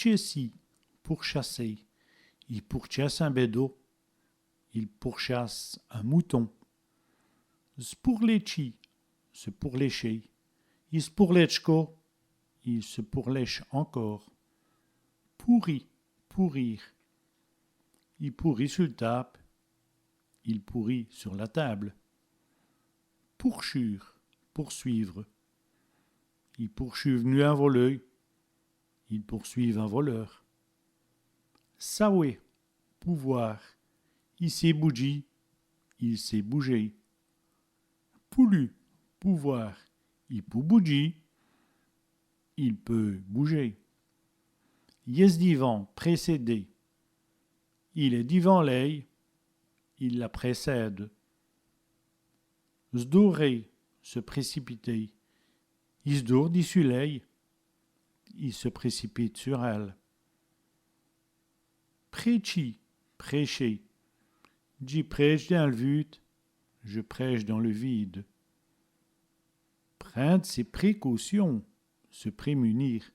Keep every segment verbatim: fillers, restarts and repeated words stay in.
Pourtchèssî, pourchasser. I pourtchèsse in bèdot. Il pourchasse un mouton. S' pourlètchî, se pourlécher. I s' pourlètche co, il se pourlèche encore. Pouri, pourrir. I pourit su l' tâbe. Il pourrit sur la table. Pourchûre, poursuivre. I pourchûv'nut in voleû. Ils poursuivent un voleur. Sawè, pouvoir. I sét boudjî, il sait bouger. Poulû, pouvoir. I pout boudjî, il peut bouger. Yèsse divant, précéder. Il èst divant lèy, il la précède. S' dôrer, se précipiter. I s' dôrt dissu lèy, il se précipite sur elle. Prétchî, prêcher. Dji prétche dins l' vûde, je prêche dans le vide. Prinde sès précaucions, se prémunir.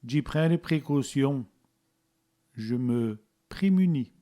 Dji prind dès précaucions, je me prémunis.